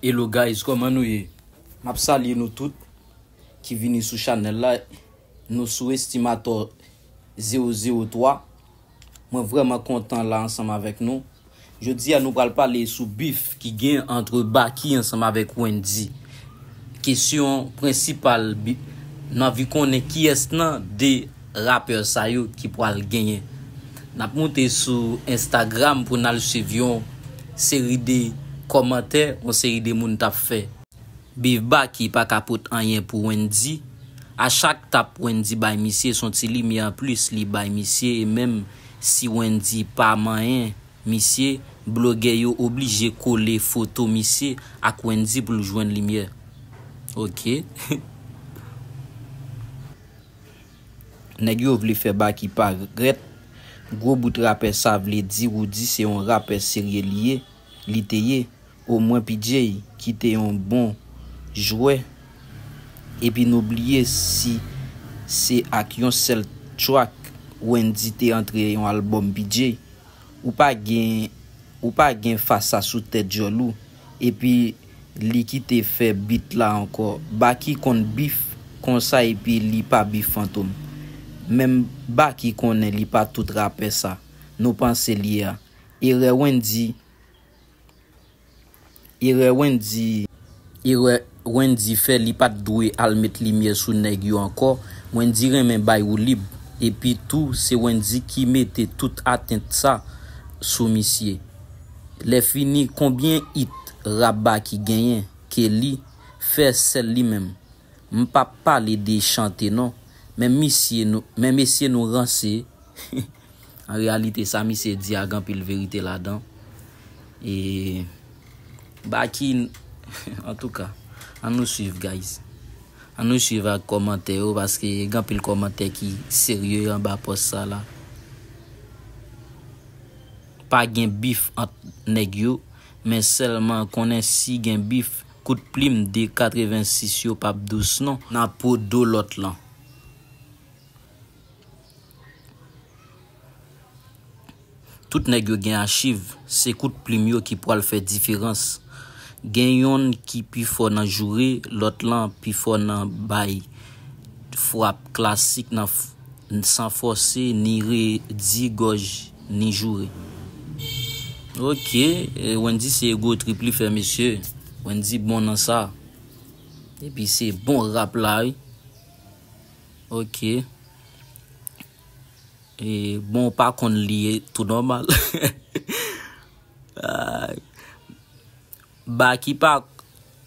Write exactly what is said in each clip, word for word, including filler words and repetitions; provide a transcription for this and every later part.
Hello guys, kòman nou ye? M ap salye nou tout ki vini sou chanèl la. Nou sou Estimator zewo zewo twa. Mwen vrèman kontan la ansanm avèk nou. Jodi a nou pral pale sou bif ki gen ant Baky ansanm avèk Wendyy. Kesyon prensipal, bi- nou anvi konnen kiyès nan de rapè sa yo ki pral genyen. N ap moute sou Instagram pou n al swiv yon seri de kòmantè, yon seri de moun t ap fè. Bif Baky pa ka pot anyen pou Wendyy. A chak tap Wendyy bay misye, s on ti limyè anplis li bay misye, e menm si Wendyy pa manyen misye, blogè yo oblije kole foto misye ak Wendyy pou l jwenn limyè. Ok. Nèg yo vle fè Baky parèt gwo bout rapè, sa vle di Roody se yon rapè serye li ye, li te ye. Omwen P J ki te yon bon jwè, epi nou bliye si se ak yon sèl track Wendyy te antre yon albòm P J. Ou pa gen, ou pa gen fas sa sou tèt djòl ou, epi li ki te fè beat la ankò. Baky konn bif konsa epi li pa bif Fantom. Menm Baky konnen li pa tout rapè sa nou panse li ye a. Erè Wendyy, erè Wendyy, erè Wendyy fè, li pa t dwe al met limyè sou nèg yo ankò. Wendyy renmen bay woulib. Epi tou, se Wendyy ki mete tout atent sa sou misye. Lè fini, konbyen hit rap Baky genyen ke li fè sèl li menm? M p ap pale de chante non, men misye nou, men mesye nou ranse. An reyalite, sa misye di a gen anpil verite ladan. E Baky, antouka, ann nou swiv, guys. Ann nou swiv ak kòmantè yo, paske gen anpil kòmantè ki serye anba pòs sa la. Pa gen bif ant nèg yo, men sèlman konnen si gen bif, kout plim de katrevensis yo p ap dous non nan po do lòt lan. Tout nèg yo gen achiv, se kout plim yo ki pwal fè diferans. Gen yonn ki pi fò nan joure, lòt lan pi fò nan bay frap klasik nan f-, san fòse, ni redi gòj, ni joure. Ok, e, Wendyy se ego trip li fè, mesye. Wendyy bon nan sa. Epi se bon rap la, wi. Ok. E, bon, w pa konn li tou nòmal. Ay. Baky pa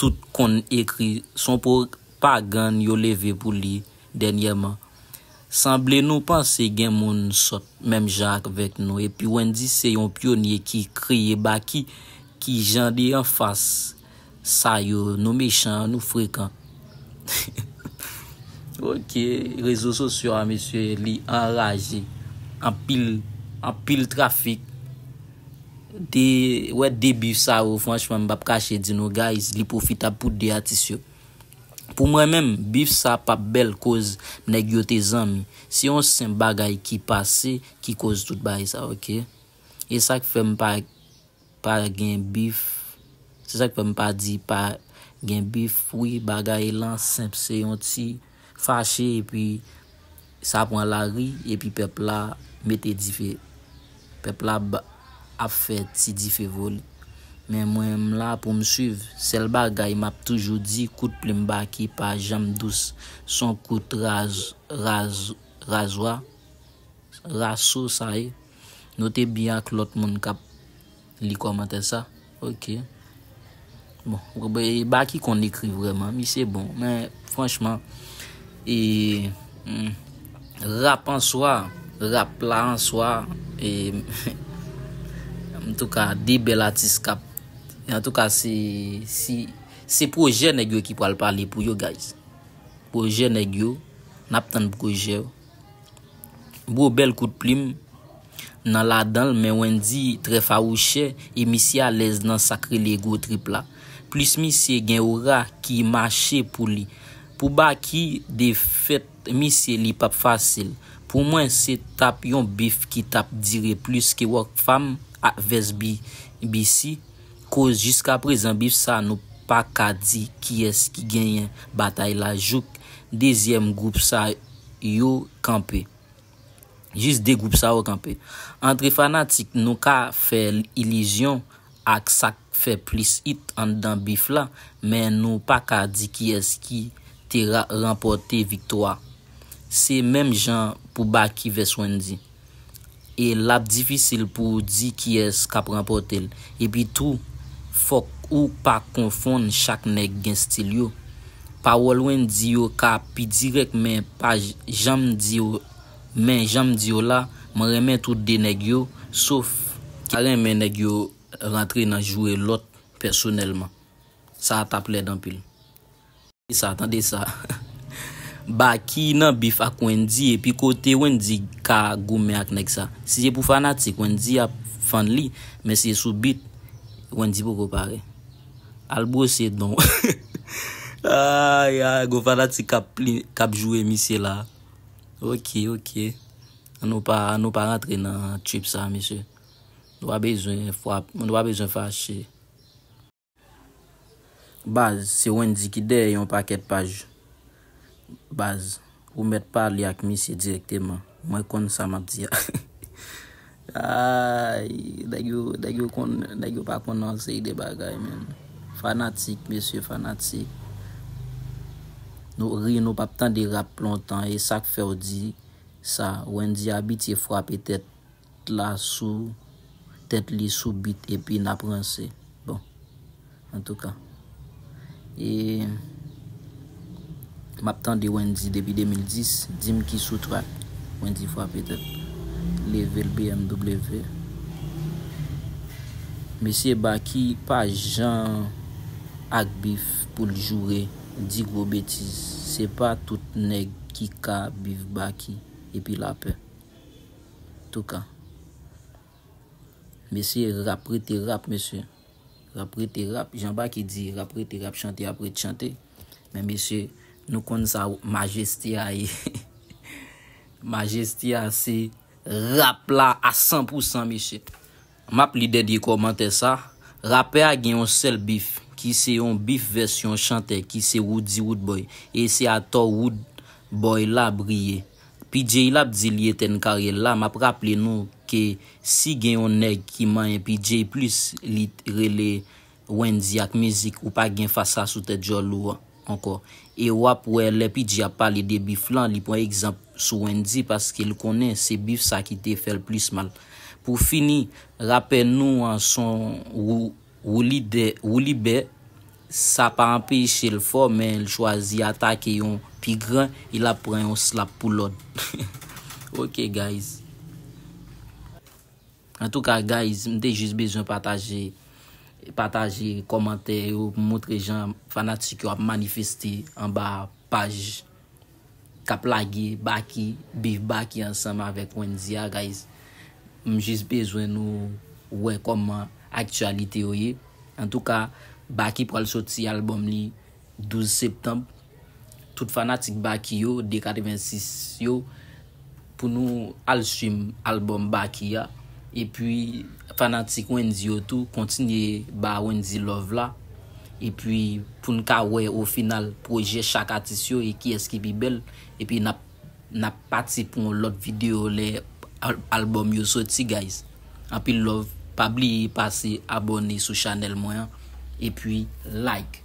tout konn ekri, s on pwopagann yo leve pou li dènyèman. Sanble nou panse gen moun sòt menm jan avèk nou. Epi Wendyy se yon pyonye ki kreye Baky. Ki jan de anfas sa yo, nou mechan, nou frekan. Ok, rezo sosyo a, mesye, li anraje. Anpil, anpil trafik. De, wè de bif sa yo, franchman, m p ap kache di nou, guys, li pwofitab pou de atis yo. Pou mwen menm, bif sa p ap bèl koz nèg yo te zanmi. Se yon senp bagay ki pase ki koz tout bagay sa, ok? E sa k fè m pa, pa gen bif. Se sa k fè m pa di pa gen bif. Wi, bagay lan senp, se yon ti fache, epi sa pran lari, epi pèp la mete dife. Pèp la ba-, ap fè ti dife vole. Men mwen, m la pou m swiv. Sèl bagay m ap toujou di, kout plim Baky pa janm dous. S on kout raz-, raz-, razwa, raso sa ye. Note byen ak lòt moun k ap li kòmantè sa. Ok. Bon, Baky konn ekri vrèman, misye bon. Men, franchman, e, hmm, rap an swa, rap la an swa, e, antouka, de bèl atis k ap, antouka, se, si, se pwojè nèg yo ki pral pale pou yo, guys. Pwojè nèg yo, n ap tann pwojè yo. Bro, bèl kout plim nan ladan l, men Wendyy trè fawouchè e misye alèz nan sa k rele ego trip la. Plis misye gen ora ki mache pou li. Pou Baky, defèt misye li p ap fasil. Pou mwen, se t ap yon bif ki t ap dire plis ke Rockfam a-, vs B-, B C, koz jiskaprezan bif sa nou, pa ka di kiyès ki genyen batay la jouk dezyèm gwoup sa yo kanpe. Jis de gwoup sa yo kanpe. Antre fanatik, nou ka fè ilizyon ak sa k fè plis it anndan bif la, men nou pa ka di kiyès ki te ra- ranpòte viktwa. Se menm jan pou Baky vs Wendyy. E l ap difisil pou w di kiyès k ap ranpòte l. Epi tou, fòk ou pa konfonn chak nèg gen stil yo. Pawòl Wendyy yo ka pi dirèk, men pa j- janm di yo, men janm di yo la, mwen renmen tout de nèg yo, sof ki pa renmen nèg yo rantre nan joure lòt pèsonèlman. Sa t ap lèd anpil. Sa, tande sa. Baky nan bif ak Wendyy, epi kote Wendyy ka goumen ak nèg sa. Si se pou fanatik, Wendyy ap fann li, men se sou bit, Wendyy poko pare. Al bwose don. Ay, ay, gon fanatik k ap pli- k ap joure misye la. Ok, ok. Ann nou pa, ann nou pa rantre nan trip sa, mesye. Nou pa bezwen fwa, nou pa bezwen fache. Baz, se Wendyy ki dèyè yon pakèt paj. Baz, ou mèt pale ak misye dirèkteman. Mwen konn sa m ap di a. Ay, nèg yo, nèg yo konn, nèg yo pa konn nan seri de bagay, menm. Fanatik, mesye, fanatik. Nou ri, nou p ap tande rap lontan, e sa k fè w di sa. Wendyy abitye frape tèt la sou tèt li sou bit epi n ap ranse. Bon, antouka. E m ap tande Wendyy depi de mil dis, di m ki sou track. Wendyy frape tèt. Leve l B M W. Mesye Baky pa jan ak bif pou l joure, di gwo betiz. Se pa tout nèg ki ka bif Baky epi lapè. Touka. Mesye, rap rete rap, mesye. Rap rete rap. Jan Baky di, rap rete rap, chante ap ret chante. Men mesye, nou konn sa majeste a ye. Majeste a se rap la a san pou san, mesye. M ap li dènye kòmantè sa. Rapè a gen yon sèl bif, ki se yon bif vès yon chantè, ki se Roody Roodboy. E se atò Roodboy la briye. P J l ap di li etèn karyè l la, m ap raple nou ke si gen yon nèg ki manyen P J plis, li t- rele Wendyy ak mizik, ou pa gen fas la sou tèt djòl ou ankò. E w ap wè lè P J ap pale de bif lan, li pran egzanp sou Wendyy paske l konnen se bif sa ki te fè l plis mal. Pou fini, rapè nou an son Wou- Woulibè, Woulibè, sa pa anpeche l fò, men l chwazi atake yon pi gran, e l ap pran yon slap pou lòd. Ok, guys. Antouka, guys, m te jis bezwen pataje, pataje kòmantè yo, pou montre jan fanatik yo ap manifeste anba paj k ap lage Baky, bif Baky ansanm avèk Wendyy a, guys. M jis bezwen nou wè kòman aktyalite yo ye. Antouka, Baky pral soti albòm li douz septanm. Tout fanatik Baky yo, de katrevensis yo, pou nou al stream albòm Baky a. Epi, fanatik Wendyy yo tou, kontinye ba Wendyy love la. Epi, pou n ka wè o final pwojè chak atis yo e kiyès ki pi bèl. Epi, n ap, n ap pati pou yon lòt videyo lè al- albòm yo soti, guys. Anpil love. Pa bliye pase abòne sou chanèl mwen an. Epi, like.